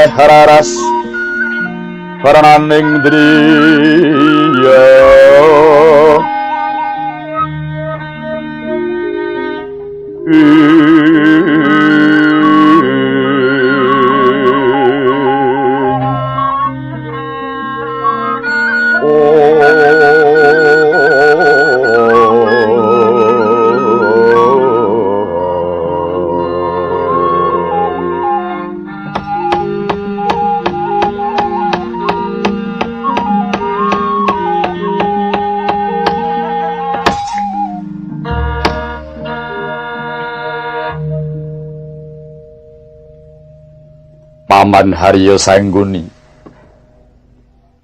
Luweh raras Parananing driya Paman Haryo Sangguni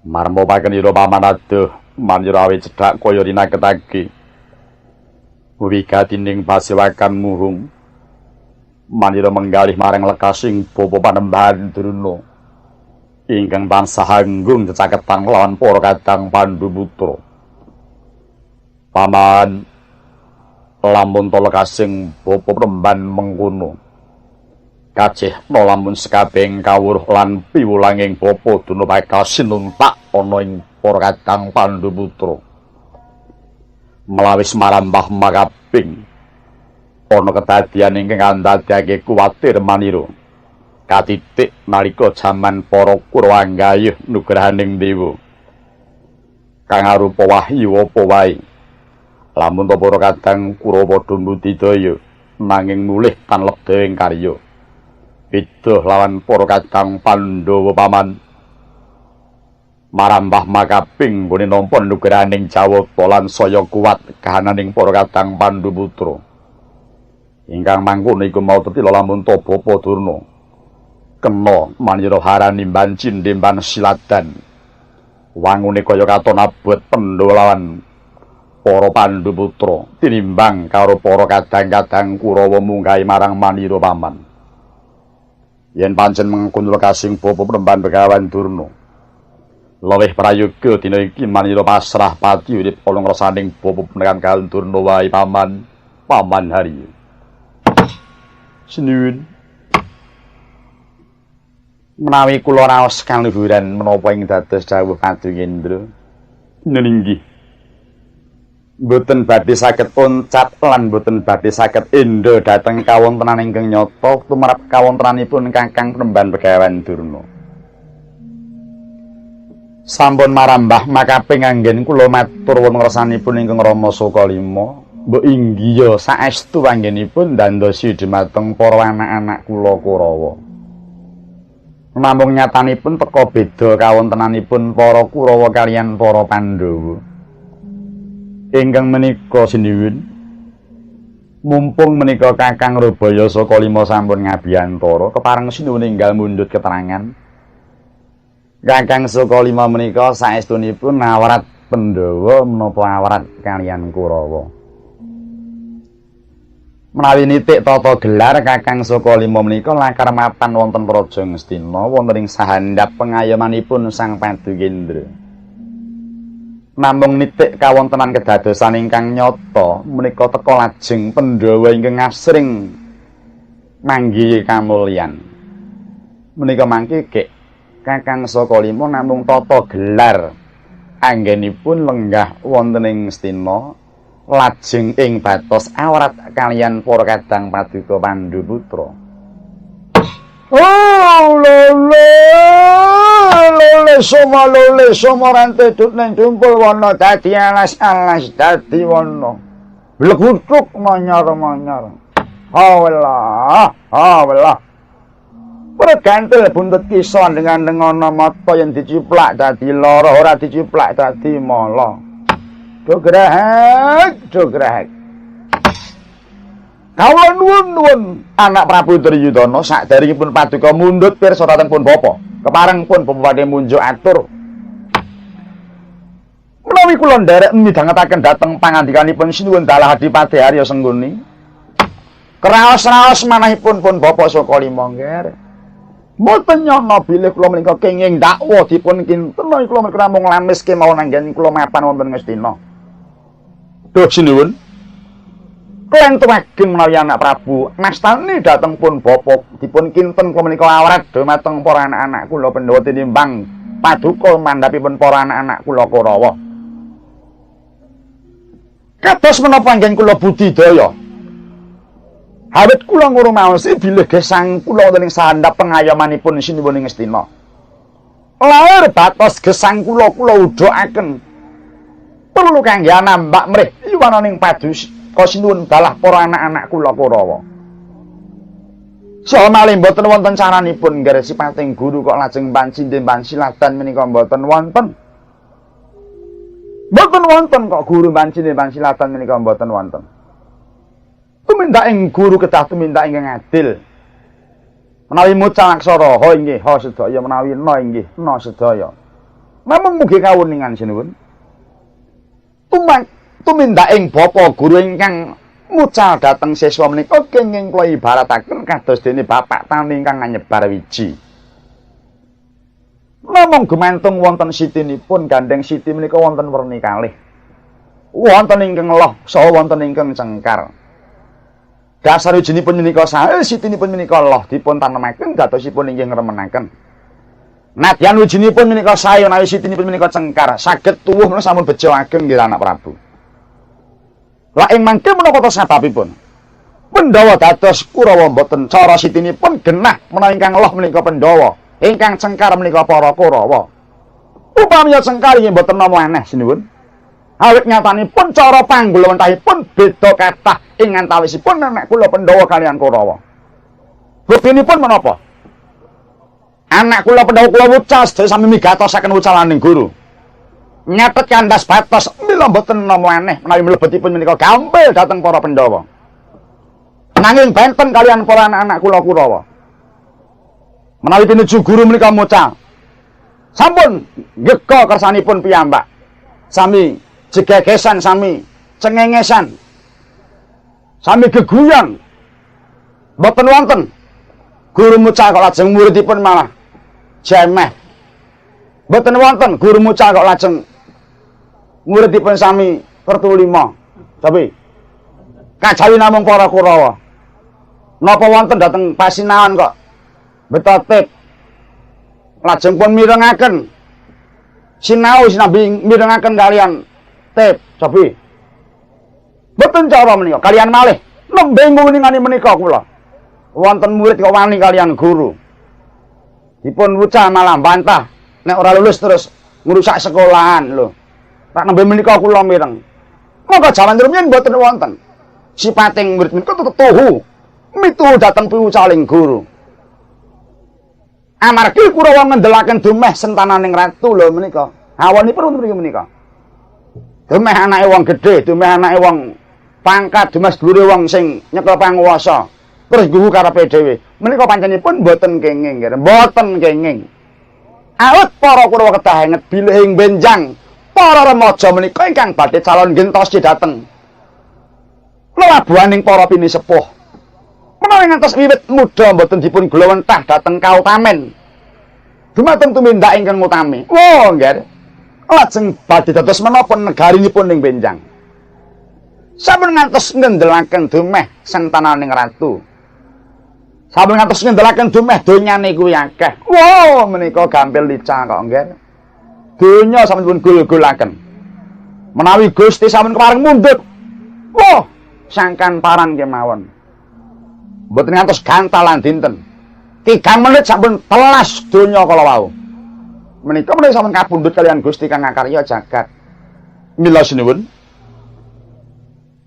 marmo pakenira paman aduh manira awe cedhak kaya rinaketake wigatining pasewakan muhung manira menggalih marang lekasing bapa Panembahan Durna ingkang tansah anggung cecaketan lawan para kadang Pandhu putra. Paman lamun to lekasing bapa Panembahan mengkono kacih no lamun sekabehing kawruh lan piwulanging bapa Durna bakal sinuntak ana ing para kadang Pandhu putra. Melawis marambah makaping ana kedadian ingkang ndadekake kuwatir manira katitik nalika jaman para Kurawa nggayuh nugrahaning dewa kang arupa wahyu apa wae lamun to para kadang Kurawa padha mbudidaya nanging mulih tan lebda ing karya. Beda lawan para kadang Pandhawa paman. Marambah makaping nggone nampa nugrahaning Jawata lan saya kuat kahananing para kadang Pandhu putra. Ingkang mangkono iku mau tetila lamun ta bapa Durna kena manira harani banci ndemban siladan. Wangune kaya katon abot Pandhawa lawan para Pandhu putra tinimbang karo para kadang-kadang Kurawa munggahi marang manira paman. Yen pancen mengkono lekasing bapa Panembahan Begawan Durna luwih prayoga dina iki manira pasrah pati urip ana ngrasaning bapa Panembahan Durna wae paman. Paman Haryo sinuwun menawi kula raos kaluhuran menapa ing dados dawuh Padugendra neninggi mboten badhe saged oncat lan mboten badhe saged endha dhateng kawontenan ingkang nyata tumrap kawontenanipun Kakang Panembahan Begawan Durna. Sampun marambah makaping anggen kula matur wonten ngersanipun ingkang Rama Sukalima, mbok inggiya saestu anggenipun ndandosi dhumateng para anak-anak kula Kurawa. Namung nyatanipun teka beda kawontenanipun para Kurawa kaliyan para Pandhawa. Ingkang menika sinuwun mumpung menika Kakang Rubaya Sukalima sampun ngabiyantara kepareng sinuwun enggal mundhut keterangan. Kakang Sukalima menika saestunipun awrat Pandhawa menapa awrat kaliyan Kurawa. Menawi nitik tata gelar Kakang Sukalima menika lakar mapan wonten Praja Ngastina wonten ing sahandhap pengayomanipun Sang Padugendra. Namung nitik kawontenan kedadosan ingkang nyata menika teka lajeng Pandhawa ingkang asring manggihi kamulyan. Menika mangke gek Kakang Sukalima namung tata gelar anggenipun lenggah wonten ing Ngastina lajeng ing batos awrat kaliyan para kadang paduka Pandhu putra. Oh lele lele soma lele soma rante dut ning dumpul wana dadi alas-alas dadi wana blegutuk manyar-manyar. Hawelah hawelah Pregantel buntut kisa dengan ana mata yen diciplak dadi lara ora diciplak dadi mala. Dograhek dograhek. Kawula nuwun anak Prabu Duryudana sakderengipun paduka mundhut pirsa dhateng pun bapa. Kepareng pun bapa badhe munjuk atur. Menawi kula nderek midhangetaken dhateng pangandikanipun sinuwun dalah Adipati Arya Sengguni. Kraos-raos manahipun pun bapa Sukalima nggih. Mboten nyana bilih kula menika kenging dakwa dipun kinten kula menika namung lamis kemawon anggen kula mapan wonten Ngastina. Duh sinuwun. Klentu ageng menawi anak Prabu mastani dhateng pun bapa dipun kinten kula menika awrat dumateng para anak-anak kula Pandhawa tinimbang paduka mandhapipun para anak-anak kula Kurawa. Kados menapa anggen kula budidaya? Awit kula ngrumaosi bilih gesang kula wonten ing sandhap pengayomanipun Sinuwun ing Ngastina. Lair batos gesang kula kula udhokaken. Perlu kangge anambak mrih yuwananing padus Sinuwun balah para anak-anak kula Kurawa. Saha malih mboten wonten caranipun nggih sipating guru kok lajeng pancindhe pansilatan menika mboten wonten. Mboten wonten kok guru pancindhe pansilatan menika mboten wonten. Tumindak ing guru kedah tumindak ingkang adil. Menawi mucal aksara ha inggih ha sedaya, menawi na inggih na sedaya. Namung mugi kawuningan sinuwun. Tumindak ing bapa guru ingkang mucal dhateng siswa menika kenging kula ibarataken kados dene bapak tani ingkang nyebar wiji. Namung gumantung wonten sitinipun, gandeng siti menika wonten werni kalih. Wonten ingkang loh saha wonten ingkang cengkar. Dasar wijinipun menika sae, sitinipun menika loh dipun tanemaken dadosipun inggih ngremenaken. Nadyan wijinipun menika sae menawi sitinipun menika cengkar, saged tuwuh menawa sampun bejo ageng nggih anak Prabu. Lah ing mangke menapa ta sababipun? Pandhawa dados Kurawa mboten cara sitinipun genah menawi ingkang loh menika Pandhawa, ingkang cengkar menika para Kurawa. Upami cengkar inggih mboten nama aneh sinuwun. Awit nyatanipun cara panggulawentahipun beda kathah ing antawisipun anak kula Pandhawa kaliyan Kurawa. Buktinipun menapa? Anak kula Pandhawa kula wucal sedaya sami migatosaken wucalaning guru. Nyatet kandas batos mila mboten nama aneh menawi mlebetipun menika gampil dhateng para Pandhawa. Nanging benten kaliyan para anak-anak kula Kurawa. Menawi pinuju guru menika mucal. Sampun ngega kersanipun piyambak. Sami jegegesan, sami cengengesan, sami geguyan. Mboten wonten guru mucal kok lajeng muridipun malah jemeh. Mboten wonten guru mucal kok lajeng muridipun sami kertu lima. Tapi kajawi namung para Kurawa. Napa wonten dhateng pasinaon kok beto tip lajeng pun mirengaken sinau sinambi mirengaken kalian tip cobi. Mboten cara menika kalian malih nembe ngwiningani menika kula. Wonten murid kok wani kalian guru. Dipun wucal malah bantah nek ora lulus terus ngrusak sekolahan lho. Rak nembe menika kula mireng. Monggo jaman rumiyin mboten wonten. Sipating murid menika tetep tuhu. Mituhu dhateng piwucaling guru. Amargi Kurawa ngendelaken dumeh sentananing ratu lho menika. Awonipun wonten mriki menika. Dumeh anake wong gedhe, dumeh anake wong pangkat, dumeh sedulure wong sing nyekel panguwasa. Terus gugu karepe dhewe. Menika pancenipun mboten kenging, mboten kenging. Awit para Kurawa kedah inget bilih ing benjang para remaja menika ingkang badhe calon gentosi dhateng lelabuhaning para pinisepuh. Menawi ngantos wiwit muda mboten dipun glowentah dhateng kautamen dumateng tumindak ingkang utami. Wah, nggih. Lajeng badhe dados menapa negarinipun ing benjang. Sampun ngantos ngendelaken dumeh sentananing ratu. Sampun ngantos ngendelaken dumeh donyane kuwi akeh. Wah, menika gampil lica kok nggih. Donya sampun pun gul-gulaken. Menawi Gusti sampun kepareng mundhut. Wah, sangkan paran kemawon. Mboten ngantos gantalan dinten. 3 menit sampun telas donya kala wau. Menika menawi sampun kapundhut kaliyan Gusti kang ngakarya jagat. Mila sinuwun.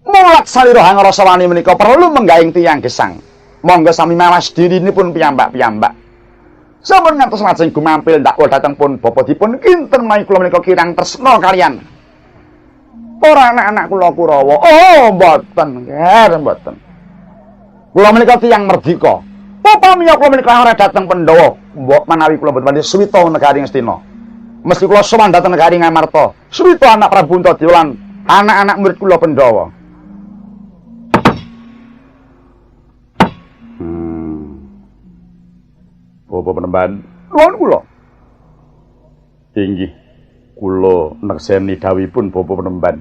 Mulat salira hangrasa wani menika perlu menggaing tiyang gesang. Monggo sami mawas dirinipun piyambak-piyambak. Sampun ngantos lajeng gumampil ndakwa dhateng pun bapa dipun kinten menawi kula menika kirang tresna kaliyan para anak-anak kula Kurawa. Oh, mboten, nggih, mboten. Kula menika tiyang merdika. Upami kula menika ora dhateng Pandhawa, mbok menawi kula mboten badhe suwita negari Ngastina. Mesti kula sowan dhateng negari Ngamarta. Suwita anak Prabu Antadewa lan anak-anak murid kula Pandhawa. Bapak penemban, nuwun kula. Inggih, kula nekseni dhawuhipun Bapak penemban.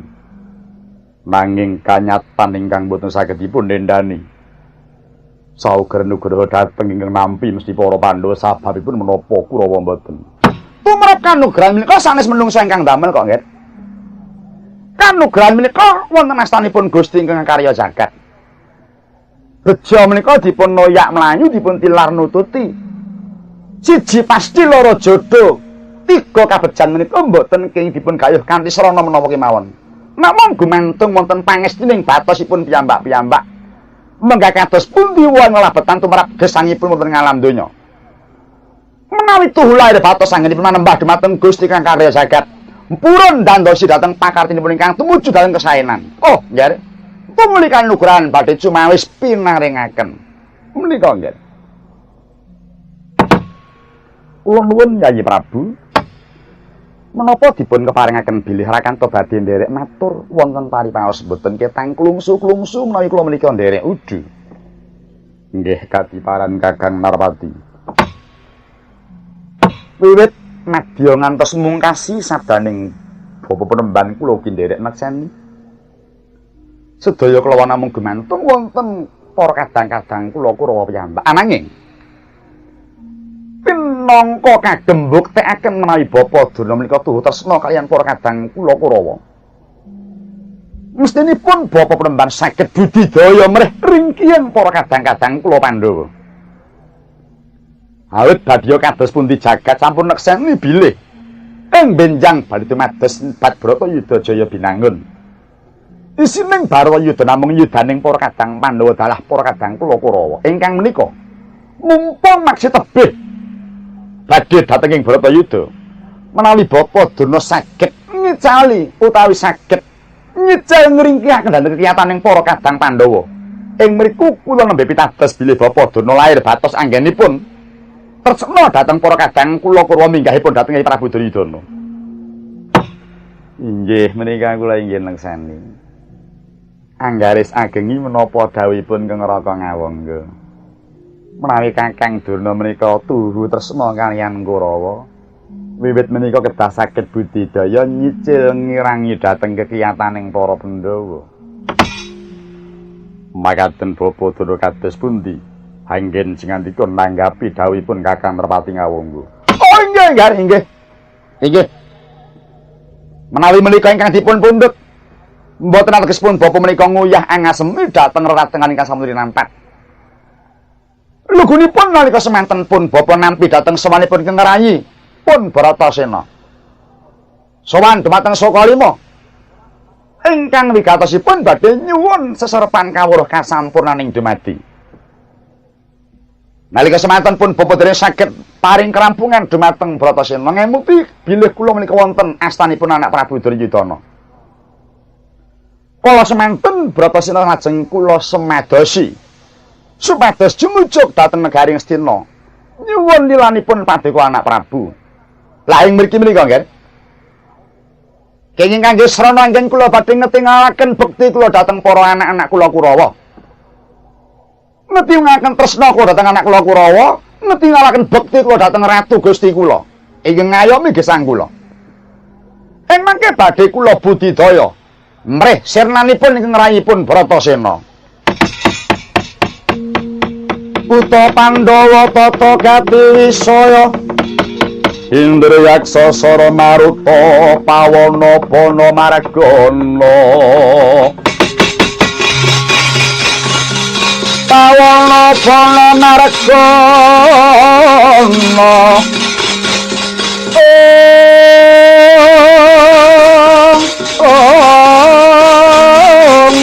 Nanging kanyatan ingkang boten saged dipun nendani. Sauger nugraha dhateng ingkang nampi mesti para Pandhawa sababipun menapa Kurawa mboten. Tumrap kanugrahan menika sanes menungsa ingkang damel kok, nggih. Kanugrahan menika wonten astanipun Gusti ingkang karya jagat. Bejo menika dipun noyak mlayu dipun tilar nututi. Siji pasti loro jodoh. Tiga kabejan menika mboten kenging dipun gayuh kanthi srana menapa kemawon. Namung gumantung wonten pangestining batosipun piyambak-piyambak. Menggah kados pundi wonten nglabetan tumrap gesangipun wonten ngalam donya. Menawi tuhu lair batos anggenipun manembah dumateng Gusti kang karya jagat. Purun dandosi dhateng pakartinipun ingkang tumuju dhateng kesaenan. Oh, nggih. Tumuli kanugrahan badhe cumawis pinaringaken. Menika nggih. Kula nuwun Yayi Prabu. Menapa dipun keparengaken bilih Rakanta badhe nderek matur wonten paripaos mboten ketang klungsu-klungsu menawi kula menika nderek udu. Nggih kadiparan Kakang Narpati. Wiwit madya ngantos mungkasi sabdaning bapa penemban kula ugi nderek nekseni. Sedaya kula namung gumantung wonten para kadang-kadang kula Kurawa piyambak. Ananging pinangka kagem mbuktekaken menawi Bapa Durna menika tuhu tresna kaliyan para kadang kula Kurawa. Mestinipun Bapa Penemban saged budidaya mrih ringkihan para kadang-kadang kula Pandhawa. Awit badya kados pundi jagat sampun nekseni bilih ing benjang bali tumados bat Bratayuda Jaya binangun. Isining Baratayuda namung yudaning para kadang Pandhawa dalah para kadang kula Kurawa. Ingkang menika mumpung maksi tebih badhe dhateng ing Bharatayuda menawi Bapa Durna saged ngicali utawi saged nyicil ngringkihaken dhateng kekiyataning para kadang Pandhawa. Ing mriku kula nembe pitados bilih Bapa Durna lair batos anggenipun tresna dhateng para kadang kula Kurawa minggahipun dhateng Kyai Prabu Duryudana. Inggih menika kula inggih nekseni. Anggaris agengi menapa dawuhipun Kang Raka Ngawangga. Menawi Kakang Durna menika tuhu tresna kaliyan Kurawa, wiwit menika kedah saged budidaya nyicil ngirangi dhateng kekiyataning para Pandhawa. Makaten Bapa Durna kados pundi? Anggen singandika nanggapi dawuhipun Kakang Merpati Ngawangga. Oh inggih, nggih, inggih. Inggih. Menawi menika ingkang dipun pundhut, mboten ategesipun bapa menika nguyah angasemi dhateng reratengan ingkang sampun nampak. Lugunipun nalika semanten pun bapa nampi dhateng sowanipun Kang Rayi pun Bratasena. Sowan dumateng Sokalima ingkang wigatosipun badhe nyuwun seserpan kawruh kasampurnaning dumadi. Nalika semanten pun bapa dereng saged paring kerampungan dumateng Bratasena ngemuti bilih kula menika wonten astanipun anak Prabu Duryudana. Kala semanten Bratasena lajeng kula semadosi supados jumujuk dhateng negari Ngastina nyuwun lilanipun paduka anak Prabu. Lah ing mriki menika nggih. Kenging kangge srana anggen kula badhe ngetingalaken bekti kula dhateng para anak-anak kula Kurawa. Ngetingalaken tresna kula dhateng anak kula Kurawa, ngetingalaken bekti kula dhateng Ratu Gusti kula. Ingkang ngayomi gesang kula. Ing mangke badhe kula budidaya mrih sirnanipun ingkang rayipun Bratasena. Putra Pandhawa tata gati wisaya Indriyaksa Sara Maruta pawana bana margana. Pawana bana margana. Om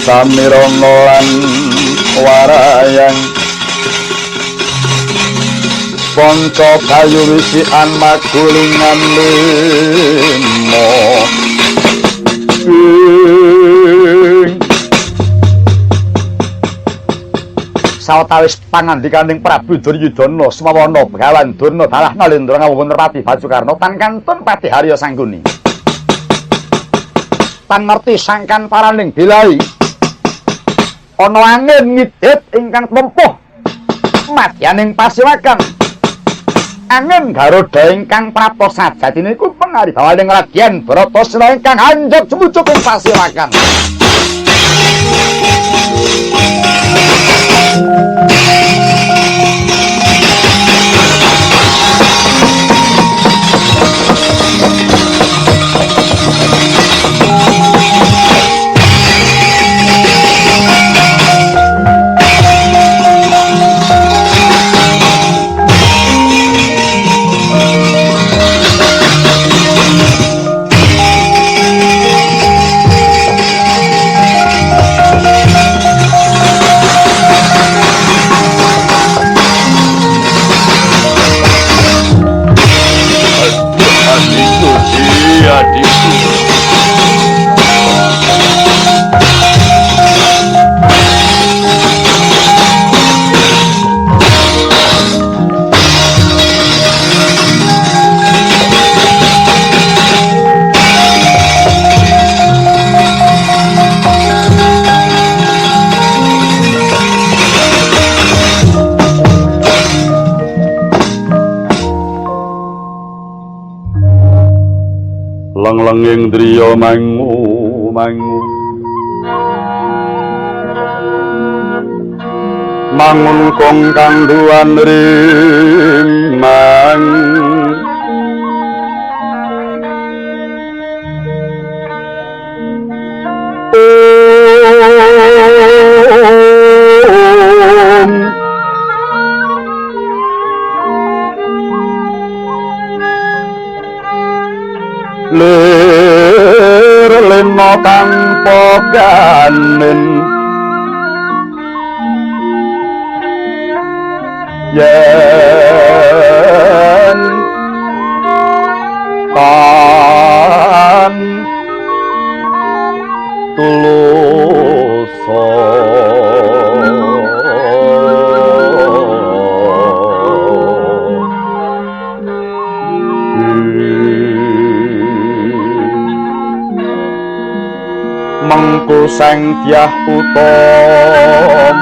Samirana lan warayang Panca kayu wisian magulingan limo ing sawetawis pangandikaning Prabu Duryudana Semawana Begawan Durna dalah Nalendra Ngawangga Nerpati Bajukarna tan kantun Patih Harya Sangguni tan ngerti sangkan paraning bilai ana angin ngidit ingkang tempuh madyaning pasiwakan Angin Garuda ingkang prapta sajatine iku pengaribawaning Raden Bratasena ingkang anjuk jumujuk ing pasirakan. Leng-lenging driya mangu mangu mangun kong kang duwan rimang om lir lena tanpa ganen yen tan tulus mengku sang dyah utama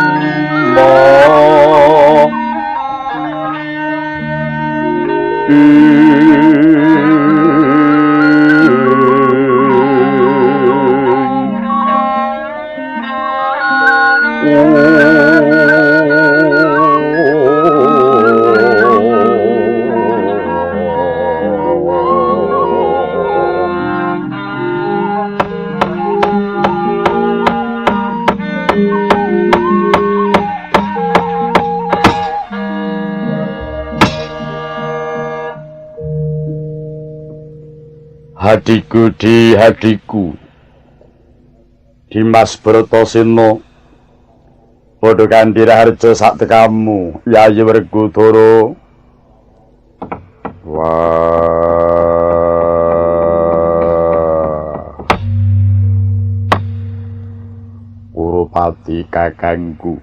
Hadiku di hadiku Dimas Bratasena padha kanthi raharja sak tekamu Yayi Werkudara. Wah, Kurupati kakangku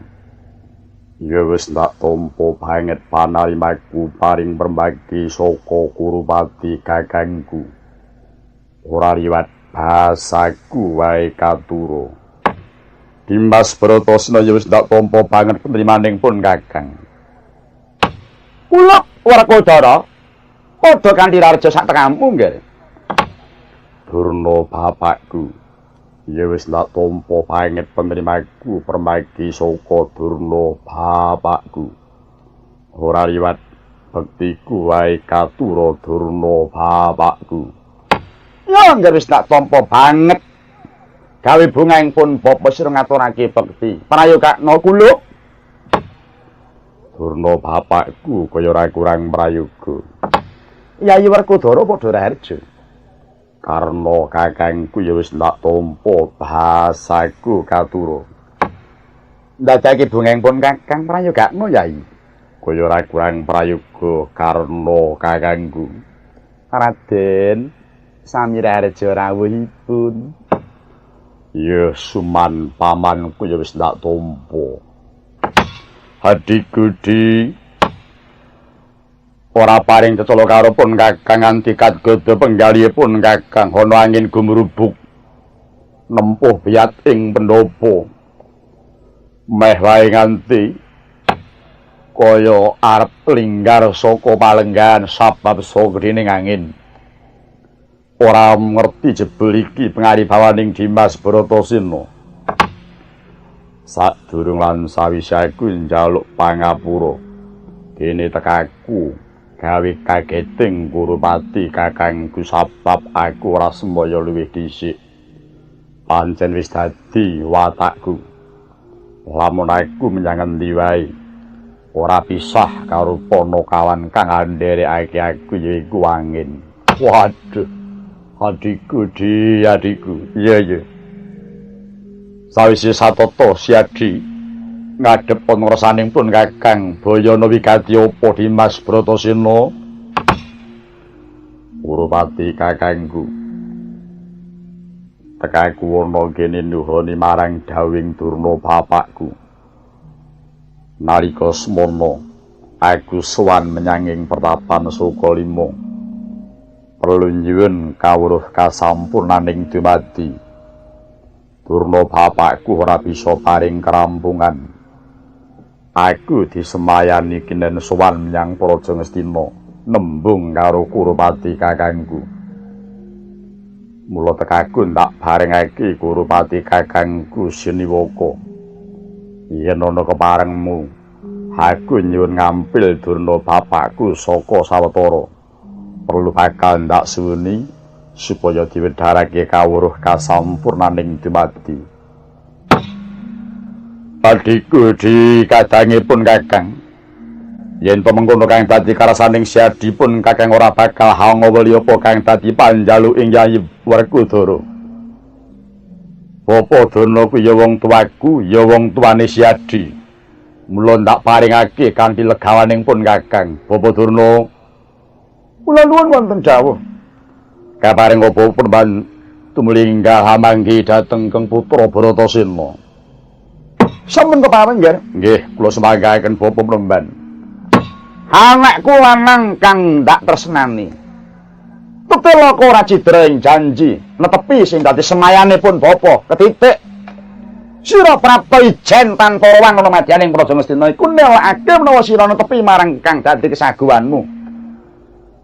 ya wis tak tampa banget panarimaku paring permagi saka Kurupati kakangku. Ora liwat basaku wae katura. Dimas Bratasena ya wis ndak tampa banget penerimaning pun kakang. Kula Werkudara padha kanthi raharja sak tekamu nggih. Durna bapakku ya wis ndak tampa banget penerimaku permagi saka Durna bapakku. Ora liwat bektiku wae katura Durna bapakku. Ya nggih wis tak tampa banget. Gawe bungahing pun bapa sira ngaturake bekti. Prayogakna kula. Durna bapakku kaya ora kurang prayoga. Yayi Werkudara padha raharja. Karna kakangku ya wis tak tampa bahasaku katura. Ndadekake bungahing pun kakang prayogakna Yayi. Kaya ora kurang prayoga karna kakangku. Raden sami raharja rawuhipun. Ya suman pamanku ya wis ndak tampa. Hadiku di ora paring cecala karo pun kakang nganti kadgoda penggalihipun kakang ana angin gumrubuk nempuh biyat ing pendopo. Meh wae nganti Kaya arep linggar saka palenggan sabab saka angin. Ora ngerti jebul iki pengaribawaning Dimas Bratasena. Sadurung lan sawise aku njaluk pangapura, dene tekaku gawe kageting Kurupati kakangku sabab aku ora semaya luwih dhisik. Pancen wis dadi watakku. Lamun aku menyang endi wae ora pisah karo ponokawan kang anderekake aku yaiku angin. Waduh, adikku di adikku. Iya iya. Sawise satata Siadi ngadhep ana resaning pun Kakang Bayana wigati apa Dimas Bratasena? Kurupati kakangku, tekaku ana kene nuhoni marang dawing Durna bapakku. Nalika semono aku sowan menyanging pertapan Sukalima. Perlu nyuwun kawruh kasampurnaning dumadi. Durna bapakku ora bisa paring kerampungan. Aku disemayani kinen sowan menyang Praja Ngastina nembung karo Kurupati kakangku. Mula tekaku ndak barengake Kurupati kakangku Siniwaka. Yen ana keparengmu, aku nyuwun ngampil Durna bapakku saka sawetara. Perlu bakal ndak suwuni supaya diwedharake kawruh kasampurnaning dumadi. Adikku di kadangipun Kakang. Yen to mengkono kang dadi karasaning Siadi pun Kakang ora bakal hangaweli apa kang dadi panjaluk ing Yayi Werkudara. Bapa Durna ku ya wong tuaku, ya wong tuane Siadi. Mula ndak paringake kanthi legawaning pun Kakang. Bapa Durna, kula nuwun wonten dawuh. Kaparing apa pun ban tumlinggal hamanggi dhateng Kang Putra Bratasena. Sampun kepareng nggih. Nggih, kula semanggaken Bapa Mremban. Anakku lanang kang ndak tresnani. Tetelaka ora cidra ing janji netepi sing dadi semayane pun bapa ketitik. Sira prapta ijen tanpa rowang ana madyaning Praja Ngastina iku nelakake menawa sira netepi marang kang dadi kesaguhanmu.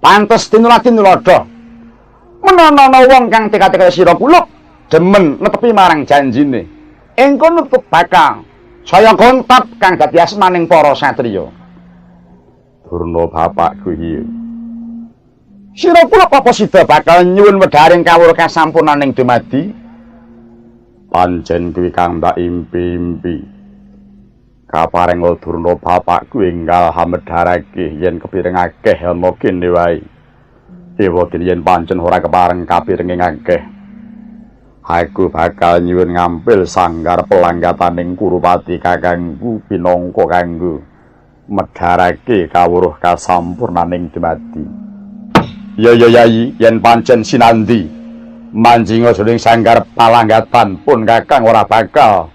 Pantes tinuladi nuladha. Menawa ana wong kang tekate kaya sira kulup demen netepi marang janjine. Ing kono tetep bakal saya gontap kang dadi asmaning para satriya. Durna bapakku iki. Sira kulup apa sida bakal nyuwun wedharing kawruh kasampurnaning dumadi? Pancen kuwi kang tak impi-impi. Kaparenga Durna bapakku enggal hamedharake yen kepireng akeh ana kene wae. Ewa dene yen pancen ora kepareng kapirenge akeh. Aku bakal nyuwun ngampil sanggar pelanggataning Kurupati kakangku pinangka kanggo medharake kawruh kasampurnaning dumadi. Ya ya Yayi, yen pancen sinandi manjinga jroning sanggar palanggatan pun Kakang ora bakal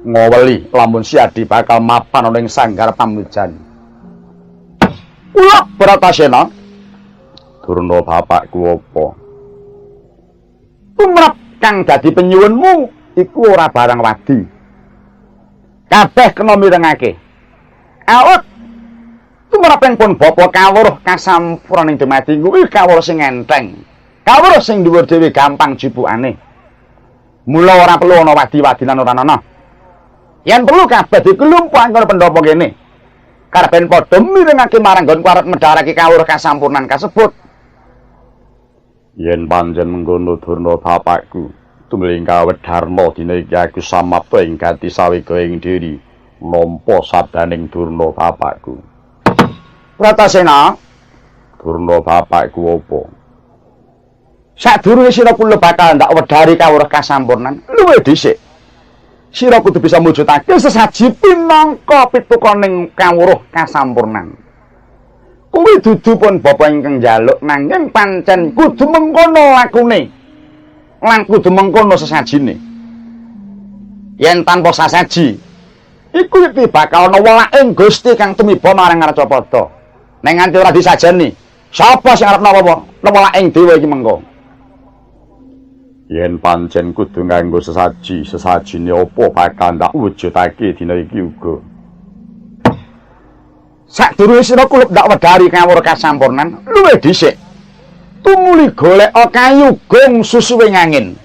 ngoweli lamun Siadi bakal mapan ana ing sanggar pamujan. Kula Bratasena. Durna bapakku apa? Tumrap kang dadi penyuwunmu iku ora barang wadi. Kabeh kena mirengake. Awit tumraping pun bapa kawruh kasampurnaning dumadi kuwi kawruh sing enteng. Kawruh sing dhuwur dhewe gampang jupukane. Mula ora perlu ana wadi-wadinan ora ana. Yen perlu kabeh dikelumpukake karo pendopo kene. Karben padha mirengake marang nggonku arep medharake kawruh kasampurnan kasebut. Yen pancen mengkono Durna bapakku, tumlingkah wedharna dina iki aku samapta ing gati sawega ing diri nampa sabdaning Durna bapakku. Bratasena, Durna bapakku apa? Sadurunge sira kula bakal ndak wedhari kawruh kasampurnan, luwih dhisik. Sira kudu bisa mujudake sesaji pinangka pitukoning kawruh kasampurnan. Kuwi dudu pun bapa ingkang njaluk nanging pancen kudu mengkono lakune. Lan kudu mengkono sesajine. Yen tanpa sasaji, iku iki bakal ana welaking Gusti kang tumiba marang Arcapada. Nek nganti ora disajeni, sapa sing arep napa welaking dewa iki mengko? Yen pancen kudu nganggo sesaji, sesajine apa bakal ndak wujudake dina iki uga. Sadurunge sira kulup ndak wedhari kawruh kasampurnan, luwih dhisik tumuli golek kayu gong susuwing angin.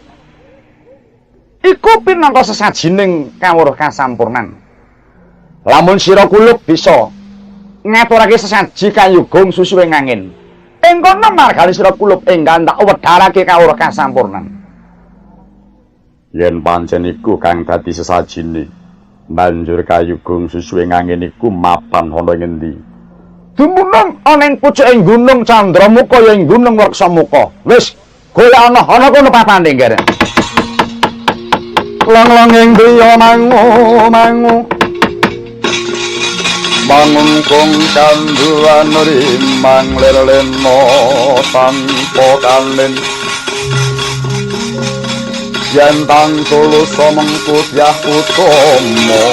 Iku pinangka sesajining kawruh kasampurnan. Lamun sira kulup bisa ngaturake sesaji kayu gong susuwing angin, ing kono margane sira kulup enggal tak wedharake kawruh kasampurnan. Yen pancen iku kang dadi sesajine, banjur kayu gong susuwing angin iku mapan ana ing ngendi? Dumunung ana ing pucuking Gunung Candramuka ya ing Gunung Reksamuka. Wis, golek ana ana kono papane, Ngger. Long-long ing griya mangu mangu. Bangun kong kanduan rimang lir-lena tanpa kalen. Yen tantulus mengku dyah utama.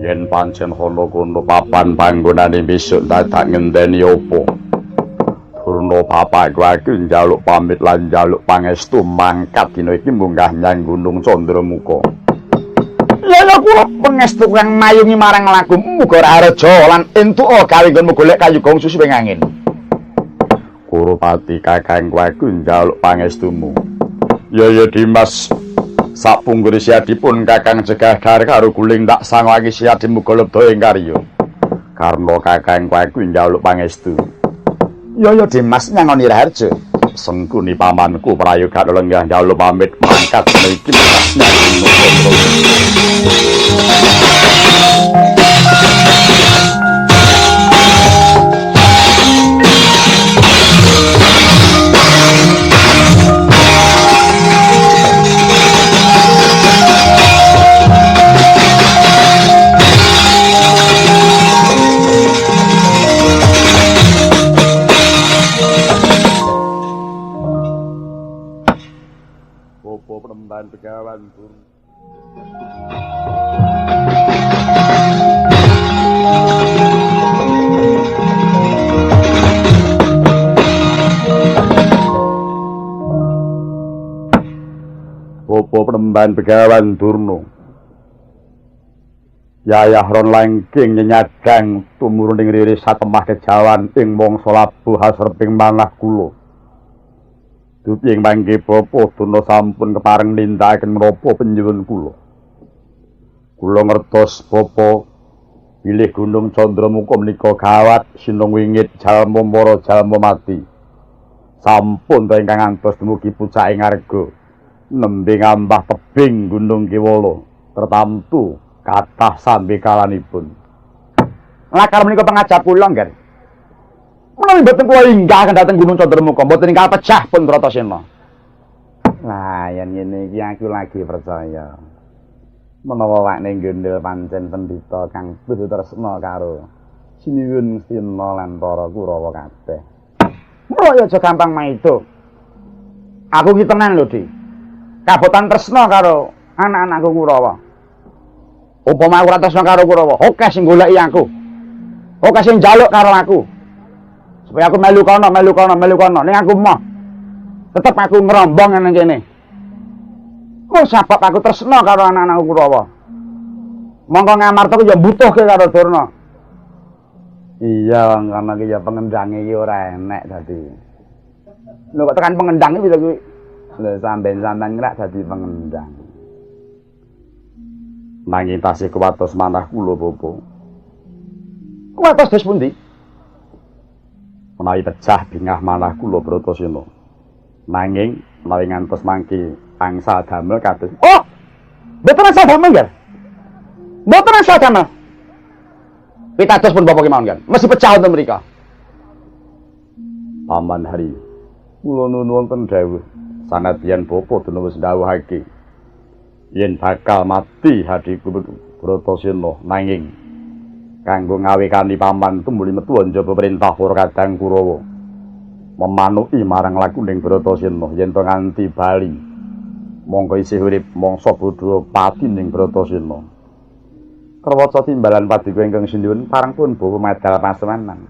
Yen pancen ana kono papan panggonane besok dadak ngenteni apa? Durna bapakku aku njaluk pamit lan njaluk pangestu mangkat dina iki munggah nyang Gunung Candramuka. Ya ya kula pangestu kang mayungi marang lagu muga rareja lan entuk gawe nggonmu golek kayu gong susuwing angin. Kurupati kakangku aku njaluk pangestumu. Ya ya Dimas, sapungkur siadipun kakang cegah dhar karo guling tak sangake siadi muga lebda ing karya. Karna kakangku aku njaluk pangestu. Ya ya Dimas nyangoni raharja. Sengkuni pamanku prayoga lenggah njaluk pamit mangkat iki nyang Gunung Candramuka. Begawan Durna. Bapa penemban Begawan Durna. Yayah Ron Langking nyenyadang tumurun ing riri satemah kejawan ing mangsa labuh asreping manah kula. Dupi ing mangke Bapa Durna sampun kepareng nindakaken menapa panjenengan kula. Kula ngertos Bapa bilih Gunung Candramuka menika gawat sinung wingit jalma mara jalma mati. Sampun ta ingkang ngantos dumugi pucaking arga nembe ngambah tebing Gunung Kewala tertamtu kathah sambekalanipun. Lakar menika pangajap kula, Ngger. Menawi mboten kula inggahaken dhateng Gunung Candramuka, mboten ingkang pecah pun Bratasena. Lah yen ngene iki aku lagi percaya. Menawa wakne nggondhel pancen pendhita kang kudu tresna karo Sinuwun Sina lan para Kurawa kabeh. Mula ya aja gampang maido. Aku ki tenan lho, Di. Kabotan tresna karo anak-anakku Kurawa. Upama aku ora tresna karo Kurawa, akeh sing goleki aku. Akeh sing njaluk karo aku. Supaya aku melu kono, melu kono, melu kono. Ning aku moh. Tetep aku ngerombong nang kene. Mung sebab aku tresna karo anak-anakku Kurawa. Mongko Ngamarta ku ya mbutuhke karo Durna. Iya, ngono ki ya pengendange iki ora enek dadi. Lho kok tekan pengendang iki kuwi. Lho sampean-sampean ngerak dadi pengendang. Nanging tasih kuwatos manah kula, Bapa. Kuwatos dos pundi? Menawi pecah bingah manah kula Bratasena. Nanging menawi ngantos mangke angsal damel kados. Oh! Mboten angsal damel, Ngger. Mboten angsal damel. Pitados pun Bapak kemawon, Ngger. Mesti pecah wonten mriku. Paman Hari, kula nuwun wonten dawuh. Sanadyan Bapa dene wis ndhawuhake yen bakal mati hadiku Bratasena, nanging kanggo ngawekani paman tumuli metu njaba perintah para kadang Kurawa memanuki marang lakuning Bratasena yen to nganti bali mongko isih urip mangsa bodho pati ning Bratasena. Krawaca timbalan paduka ingkang sinuwun pareng pun bawa madal pasewanan.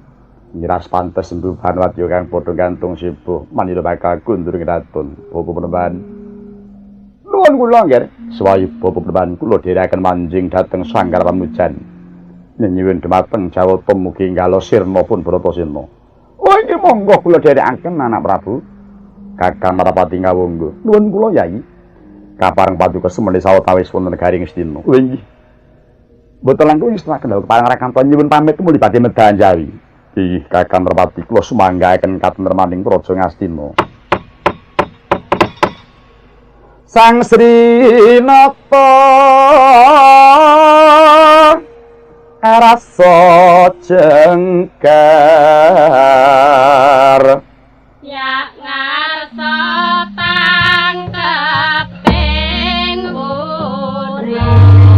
Ngiras pantes embu banwadya kang padha gantung sibuh manira bakal kundur ing raton. Bapa penemban. Nuwun Nuwun kula nggih. Swayi bapa preman kula dherekaken manjing dhateng sanggar pamujan. Nyuwun dumateng Jawata mugi nggalo sirna pun Bratasena. Oh inggih monggo kula dherekaken anak Prabu. Kakang Narapati ngawonggo. Nuwun kula Yai. Kapareng paduka semene sawetawis wonten negari Ngastina. Oh inggih. Mboten langkung ngestuaken dawuh kepareng Rakanto nyuwun pamit muli badhe medal Jawi. Inggih Kakang Narapati kula sumanggaken katentremaning Praja Ngastina. Sang Sri Nata rasa jengkar ya ngarsa tangkeping urip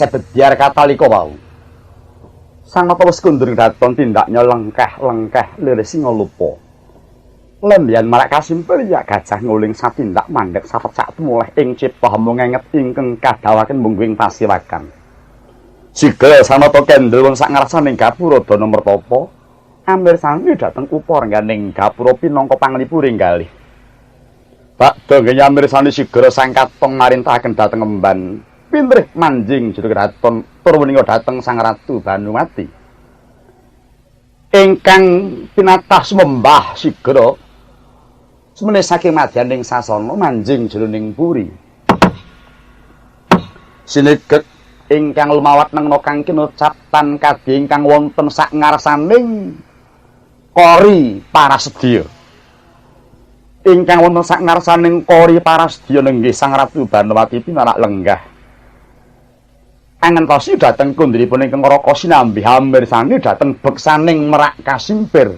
Sebedyar katalika wau. Sanata wis kundur daton tindaknya lengkeh-lengkeh lirih singa lupa. Lembian marak kasimpir ya gajah nguling satindak mandhek sapecak tumoleh ing cipta hemung ngenget ingkang kadawaken mungguing pasiwakan. Sigel sanata kendel wong sak ngarsaning gapura dana mertapa amirsani dhateng upa rengganing gapura pinangka panglipuring galih. Bakda nggih amirsani sigara sang katong marintahaken dhateng emban pintrih manjing jero kraton tur menika dhateng Sang Ratu Banuwati. Ingkang pinatah sumembah sigara semene saking madyaning sasana manjing jroning puri. Sinegek ingkang lumawat nengna kang kinocap tan kadhi ingkang wonten sak ngarsaning kori parasedya. Ingkang wonten sak ngarsaning kori parasedya nenggih Sang Ratu Banuwati pinarak lenggah. Angentosi dhateng kundripun ingkang Raka sinambi hamirsani dhateng beksaning Merak Kasimpir.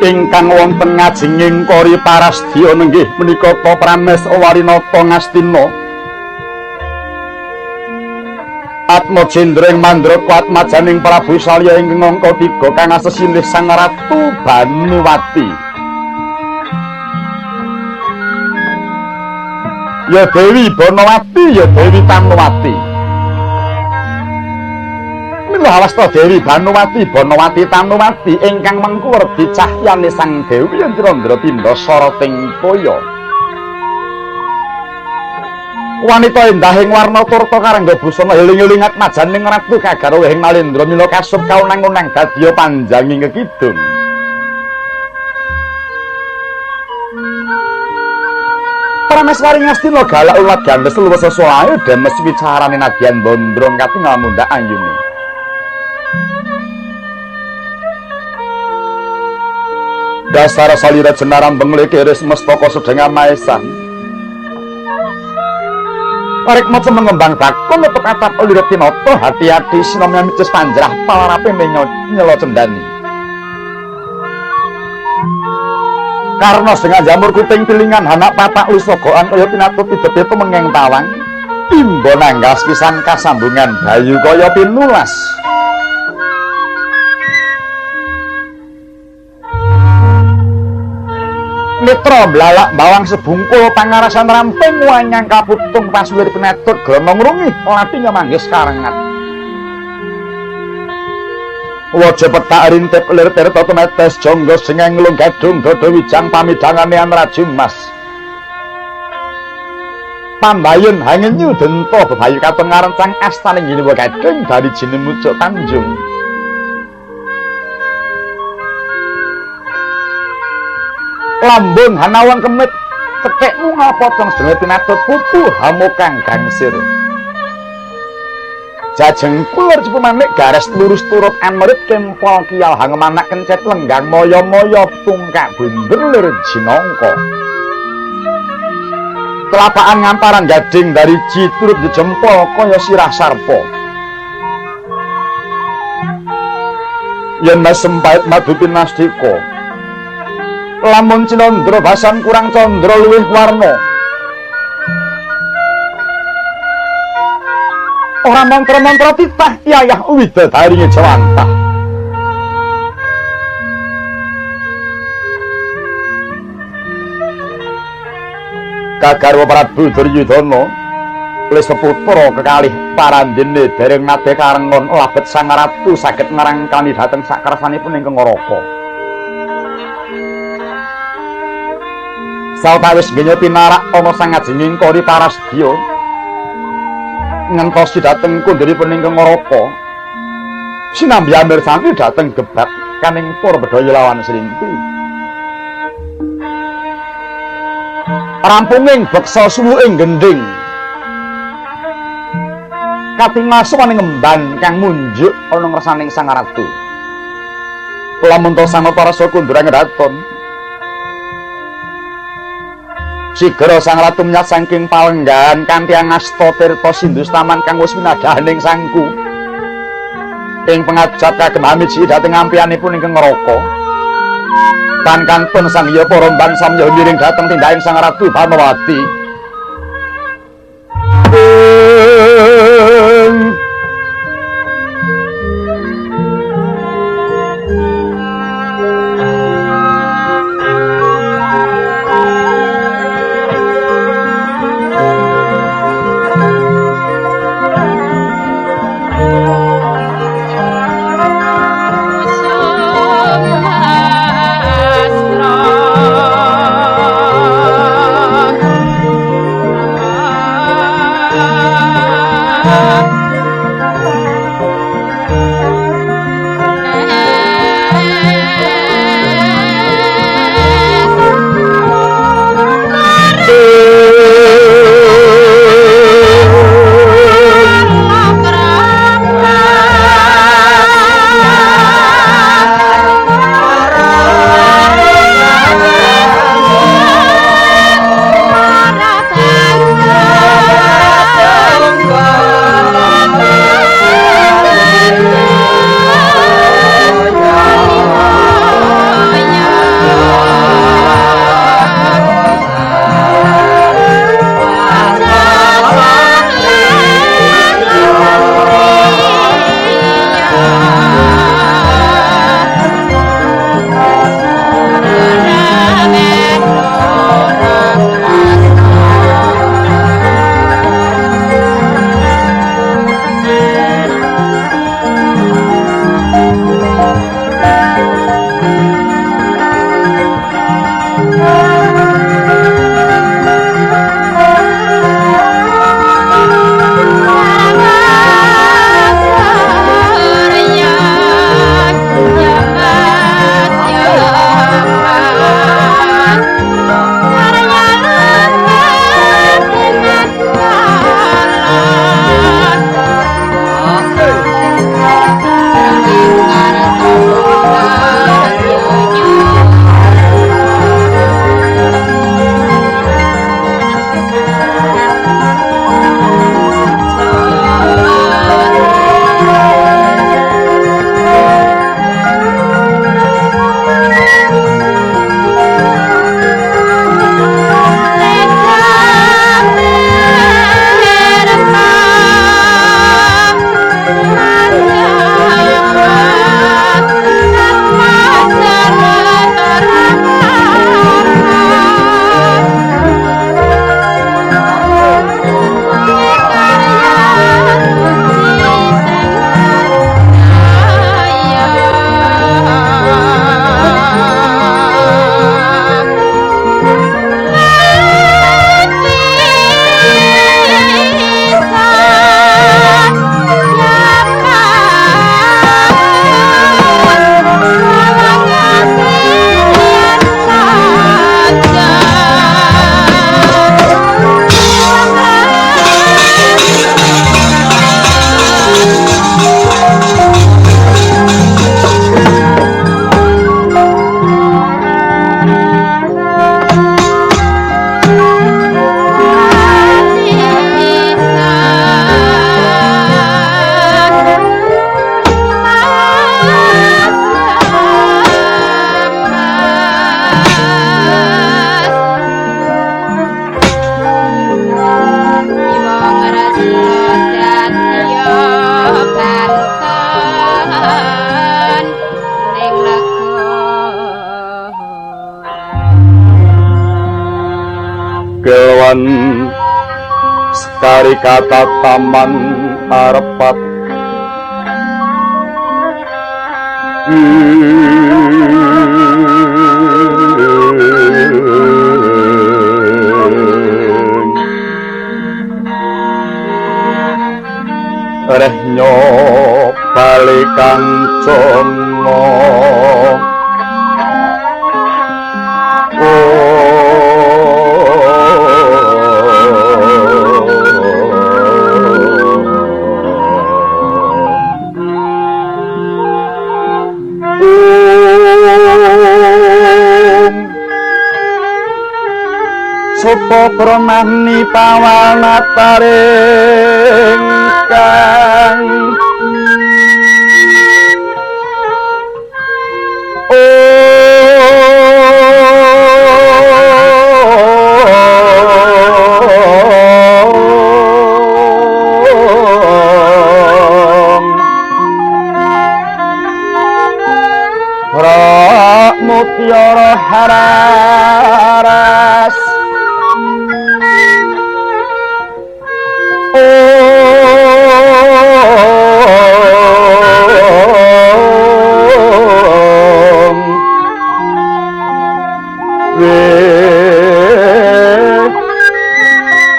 Ingkang wonten ngajenging Kori Parasdya nenggih menika Ta Prameswarinata Ngastina. Atmajendra ing Mandraka atmajaning Prabu Salya ingkang angka 3 kang asesilih Sang Ratu Banuwati. Ya Dewi Banawati, ya Dewi Tanowati. Mila awasta Dewi Banuwati, Banawati Tanowati ingkang mengku werdi cahyane Sang Dewi Candra Pindha soroting toya. Wanita endah ing warna turta karangga busana eling-eling atmajaning ratu kagarwa ing Nalendra mila kasup kaunang-unang dadya panjanging kekidung. Prameswari Ngastina galak ulat gandes luwes sesolahe demes wicarane nadyan bondrong katingal mundhak ayune. Dasar salira jenaram bengle keris mestaka sedengan maesan. Arek maca mengembang bakon tetep atap lirik tinata hati-hati sinomya micis panjrah palarape nyela cendani. Karna dengan jamur kuping pilingan hanak patak lusogoan kaya pinatut idep mengeng tawang imba nanggas pisan kasambungan bayu kaya pinulas. Mitra blalak bawang sebungkul pangarasan ramping wanyang kaputung pasulir pinatut grono ngrungih lati manggis karengat. Waja petak rintip lir tirta tumetes jangga sengeng lung gadung dada wijang pamidhangane anraju mas. Pambayun hangenyu denta bebayu katon ngarencang astaning yuniwa gading dari jinemucuk tanjung. Lambung hanawang kemit cethek mungal potong sedenge pinatut pupu hamukang gangsir. Jajeng kulur cepu manik garis lurus turut amerit kempol kial hangemanak kencet lenggang moyo-moyo tungkak bunder lir jinangka. Telapaan ngamparan gading dari ji turut jejempol kaya sirah sarpa. Yen mesempait madu pinastika. Lamun cinandra basan kurang candra luwih warna. Ora mantra-mantra titah yayah widodari ngejawantah. Kagarwa Prabu Duryudana les putra kekalih parandene dereng nate karengon labet Sang Ratu saged ngrangkani dhateng sakersanipun ingkang Naraka. Sawetawis genya pinarak ana sangajenging Kori Parasdya ngentosi dhateng kunduripun ingkang Naraka. Sinambi amirsani dhateng gebak kaning para bedhaya lawan srimpi. Rampunging beksa suwuking gendhing. Katingal sowane ngemban kang munjuk ana ngersaning Sang Ratu. Lamun ta Sang Parasa kundurang raton. Sigara Sang Ratu menyat saking palenggahan kanthi angasta tirta sindhu staman kang wis winadahaning sangku. Ing pengajap kagem amiji dhateng ampianipun ingkang Naraka. Tan kantun sang hyang para mban samya miring dhateng tindaking Sang Ratu Banawati. Astra. Lan sekari kata taman arepat Rehnyo balikan cono. Sopo pramani pawanataring kang Om Ra mutiara hararas Om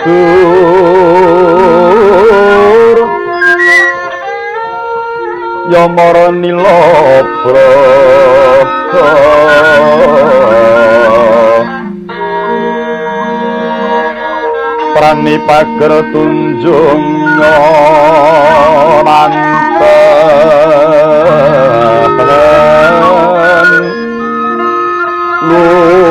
Dur Yamara nilabra Prani pager tunjung manten lumeng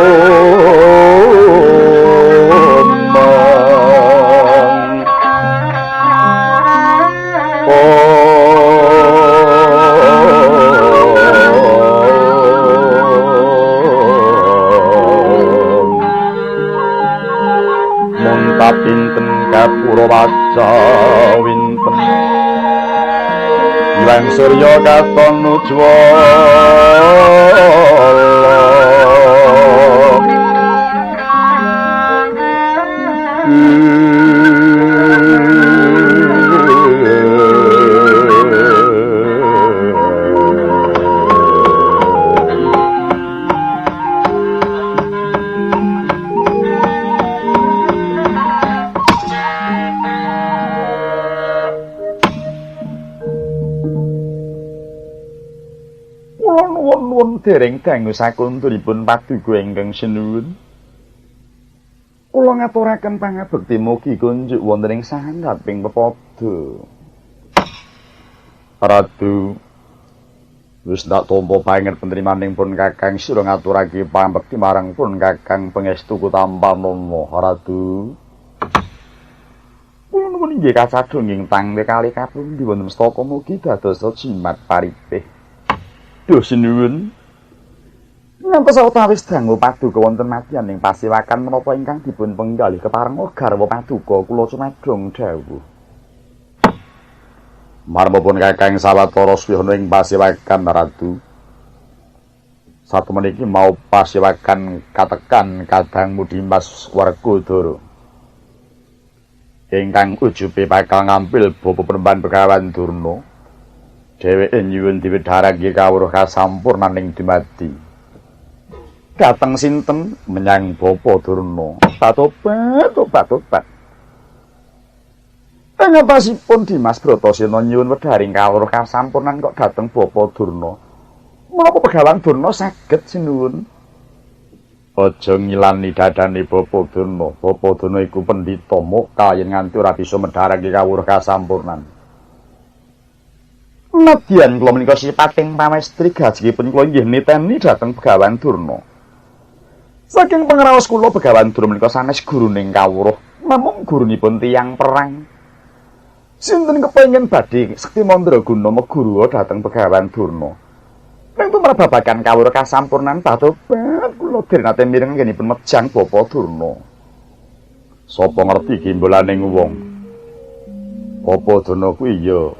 Munta pinten kapura waca winten Iwang surya katon ujwala. Dereng dangu sakuntunipun paduka ingkang sinuwun. Kula ngaturaken pangabekti mugi kunjuk wonten ing sahandaping pepada. Ratu wis ndak tampa banget penerimaning pun Kakang sira ngaturake pangabekti marang pun Kakang pangestu kutampa nono Ratu. Kula nuwun inggih kasadhung ing tangke kali kapundi wonten mestaka mugi dados jimat paripih. Duh sinuwun. Ngantos sawetawis dangu paduka wonten madyan ing pasewakan menapa ingkang dipun penggalih keparenga garwa paduka kula cumadong dawuh. Marmapun Kakang sawetara suwihana ing pasewakan Ratu. Satumeniki mau pasewakan katekan kadangmu Dimas Werkudara. Ingkang ujube bakal ngampil bapa peremban Begawan Durna. Dheweke nyuwun diwedharake kawruh kasampurnaning dumadi. Dateng sinten menyang Bapa Durna. Tobat tobat tobat. Pangatasipun Dimas Bratasena nyuwun wedharing kawruh kasampurnan kok dateng Bapa Durna. Menapa Begawan Durna saged sinuwun? Aja ngilani dadane Bapa Durna. Bapa Durna iku pendhita muka yen nganti ora bisa medharake kawruh kasampurnan. Nadyan kula menika sipating pamestri gajikipun kula inggih niteni dhateng Begawan Durna. Saking pangraos kula Begawan Durna menika sanes guruning kawruh, namung gurunipun tiyang perang. Sinten kepengin badhe sekti mandraguna meguru dhateng Begawan Durna. Ning tumrap babagan kawruh kasampurnan patobat kula dereng nate mireng anggenipun mejang Bapa Durna. Sapa ngerti gimbolaning wong? Bapa Durna kuwi ya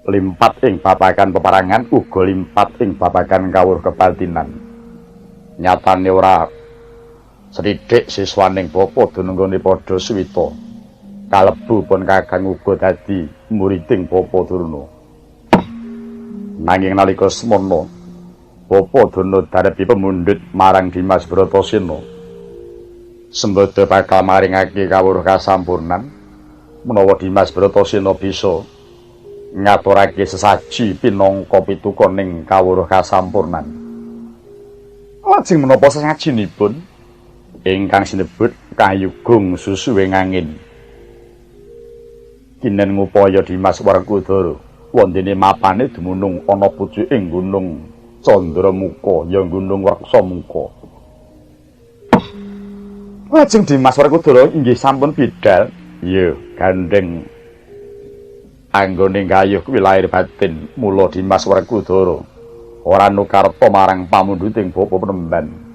limpat ing babagan peperangan uga limpat ing babagan kawruh kebatinan. Nyatane ora Sethithik siswaning Bapa Durna nggone padha suwita. Kalebu pun Kakang uga dadi muriding Bapa Durna. Nanging nalika semana Bapa Durna darepi pemundhut marang Dimas Bratasena. Sembada bakal maringake kawruh kasampurnan menawa Dimas Bratasena bisa ngaturake sesaji pinangka pitukoning kawruh kasampurnan. Lajeng menapa sesajinipun ingkang sinebut kayugung susuwing angin. Kinen ngupaya Dimas Werkudara wondene mapane dumunung ana pucuking gunung Candramuka ya gunung Reksamuka. Lajeng Dimas Werkudara inggih sampun bidal, ya gandeng anggone gayuh kuwi lahir batin mula Dimas Werkudara ora nukarta marang pamundhuting Bapa Penemban.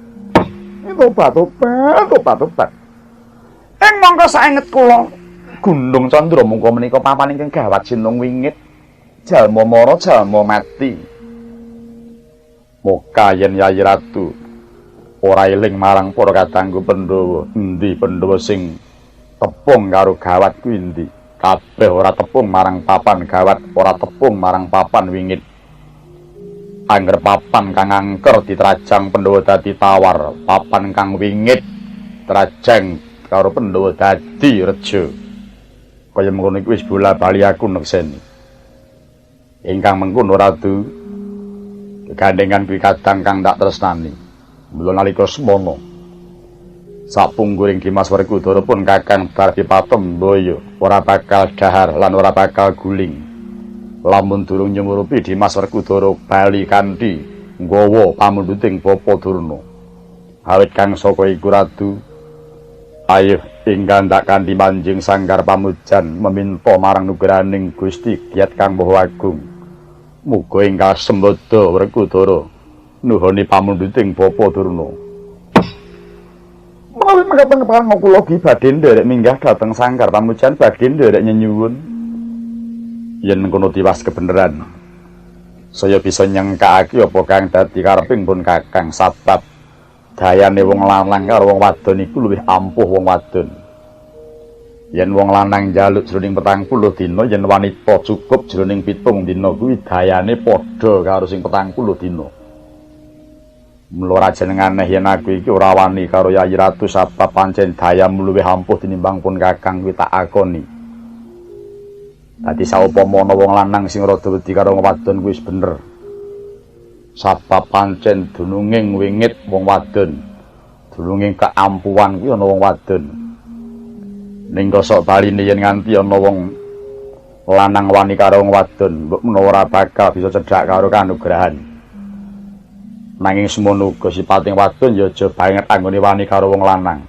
Tobat tobat tobat tobat. Ing mangka saenget kula Gunung Candramuka menika papan ingkang gawat sinung wingit. Jalma mara jalma mati. Moka yen Yayi Ratu ora eling marang para kadangku Pandhawa, endi Pandhawa sing tepung karo gawat kuwi endi? Kabeh ora tepung marang papan gawat, ora tepung marang papan wingit. Angger papan kang angker diterajang Pandhawa dadi tawar, papan kang wingit terajang karo Pandhawa dadi reja. Kaya mengkono iku wis bola-bali aku nekseni. Ingkang mengkono Ratu, gandengan kuwi kadang kang tak tresnani. Mula nalika semana sapungkuring Dimas Werkudara pun Kakang Darbi Patembaya ora bakal dahar lan ora bakal guling. Lamun durung nyumurupi Dimas Werkudara bali kanthi nggawa pamundhuting Bapa Durna. Awit kang saka iku Ratu, ayo ingkang tak kanthi manjing sanggar pamujan meminta marang nugrahaning Gusti Giat Kang Maha Agung. Muga ingkang sembada Werkudara nuhoni pamundhuting Bapa Durna. Menawi mekaten kepareng kula ugi badhe nderek minggah dhateng sanggar pamujan badhe nderek nyenyuwun. Yen kono tiwas kebeneran, saya bisa nyengkake apa kang dadi kareping pun Kakang, sabab dayane wong lanang karo wong wadon iku luwih ampuh wong wadon. Yen wong lanang njaluk jroning 40 dina, yen wanita cukup jroning 7 dina kuwi dayane padha karo sing 40 dina. Mula ora jeneng aneh yen aku iki ora wani karo Yayi Ratu sabab pancen dayamu luwih ampuh tinimbang pun Kakang kuwi tak akoni. Dadi saupama ana wong lanang sing rada wedi karo wong wadon kuwi wis bener. Sabab pancen dununging wingit wong wadon, dununging keampuhan kuwi ana wong wadon. Ning kosok baline yen nganti ana wong lanang wani karo wong wadon, mbok menawa ora bakal bisa cedhak karo kanugrahan. Nanging semono uga sipating wadon ya aja banget anggone wani karo wong lanang.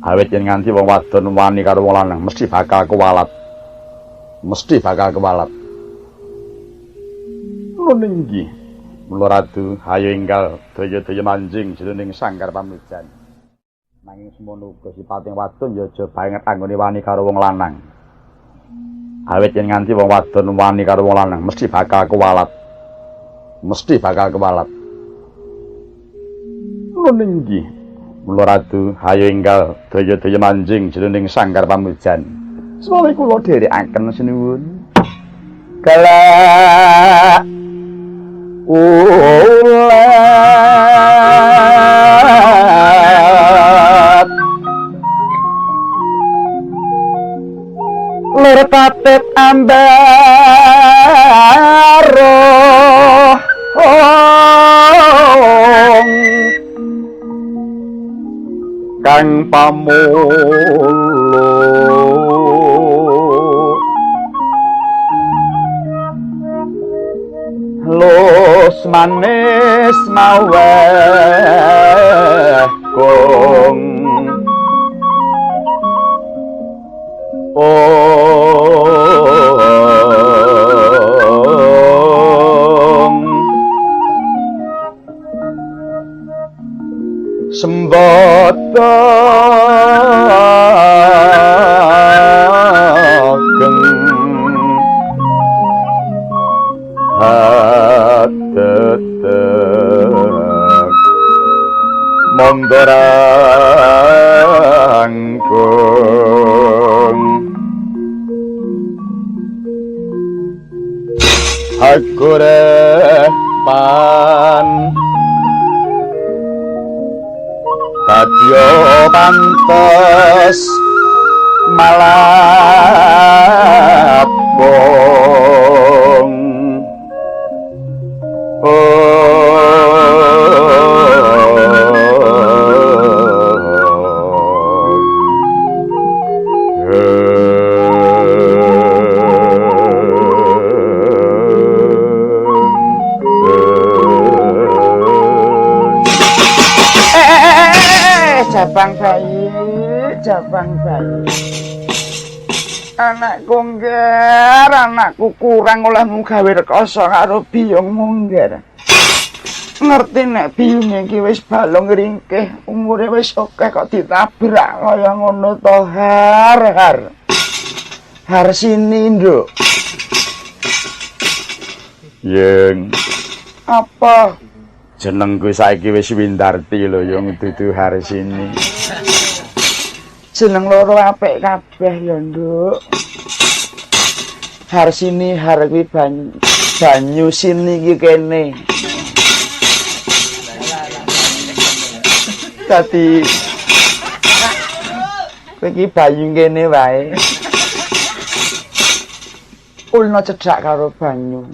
Awit yen nganti wong wadon wani karo wong lanang mesti bakal kuwalat. Mesti bakal kewalat. Nuwun inggih. Mula Ratu, ayo enggal daya-daya manjing jroning sanggar pamujan. Nanging semono uga sipating wadon ya aja banget anggone wani karo wong lanang. Awit yen nganti wong wadon wani karo wong lanang mesti bakal kuwalat. Mesti bakal kewalat. Nuwun inggih. Mula Ratu, ayo enggal daya-daya manjing jroning sanggar pamujan. Soale kula dherekaken sinuwun. Galak ulat lir patit ambaro kang pamulu los manis maweh kong ong sembada geng hatetek Mandorangkung Hagurepan Dadya pantes malabong. Jabang bayi, jabang bayi. Anakku ngger, anakku kurang olehmu gawe rekoso karo biyungmu ngger. Ngerti nek biyunge iki wis balung ringkih, umure wis akeh kok ditabrak kaya ngono to har har. Har sini, Nduk. Yeng. Apa? Jenengku saiki wis Windarti lho, yung dudu Harsini. Jeneng loro apik kabeh ya, Nduk. Harsini har kuwi banyu sini iki kene. Dadi kowe iki banyu kene wae. Kulino cedhak karo banyu.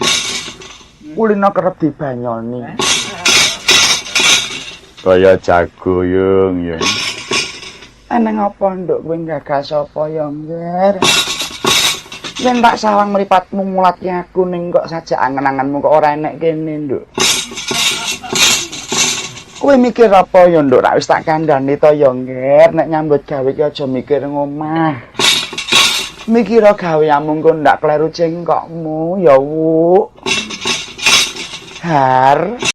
Kulino kerep dibanyoni. Kaya jago yung yung. Eneng apa nduk kowe gagas apa ya, Ngger? Yen tak sawang mripatmu mulatke aku ning kok sajak angen-angenmu kok ora enek kene, Nduk. Kowe mikir apa ya, Nduk? Rak wis tak kandhani to ya, Ngger, nek nyambut gawe ki aja mikir ngomah. Mikira gaweanmu engko ndak kleru cengkokmu ya, Wuk. Har.